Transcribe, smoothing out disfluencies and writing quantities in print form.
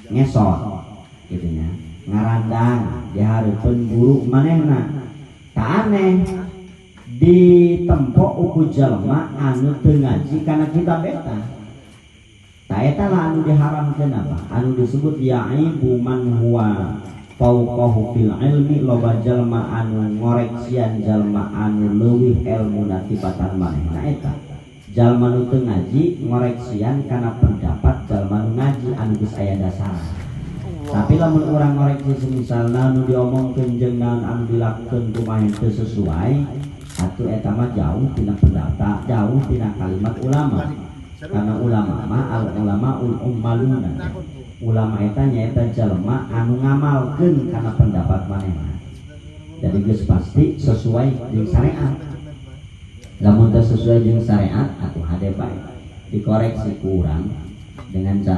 Ngesot gitu nya, ngarandang di hareupeun guru manehna. Tak aneh ditempo ku jalma anu teu ngaji kana kitab eta. Tah, eta lah anu diharamkeun, apa anu disebut ya'ibu man huwa fauqahu fil ilmi. Loba jalma anu ngoreksian jalma anu leuwih elmuna tibatan manehna. Eta jalma nu teu ngaji ngoreksian kana pendapat jalma nu ngaji anu geus aya dasar. Tapi lamun urang ngoreksi, semisalna anu diomongkeun jeung naon anu dilakukeun kumaha teu sesuai, atuh eta mah jauh tina pendapat, jauh tina kalimat ulama, karena ulama mah al ulama ul ummaluna. Ulama eta nyaeta jalma anu ngamalkeun kana pendapat manehna, jadi geus pasti sesuai jeung syariat. Lamun teu sesuai jeung syariat, atuh hade bae dikoreksi ku urang dengan cara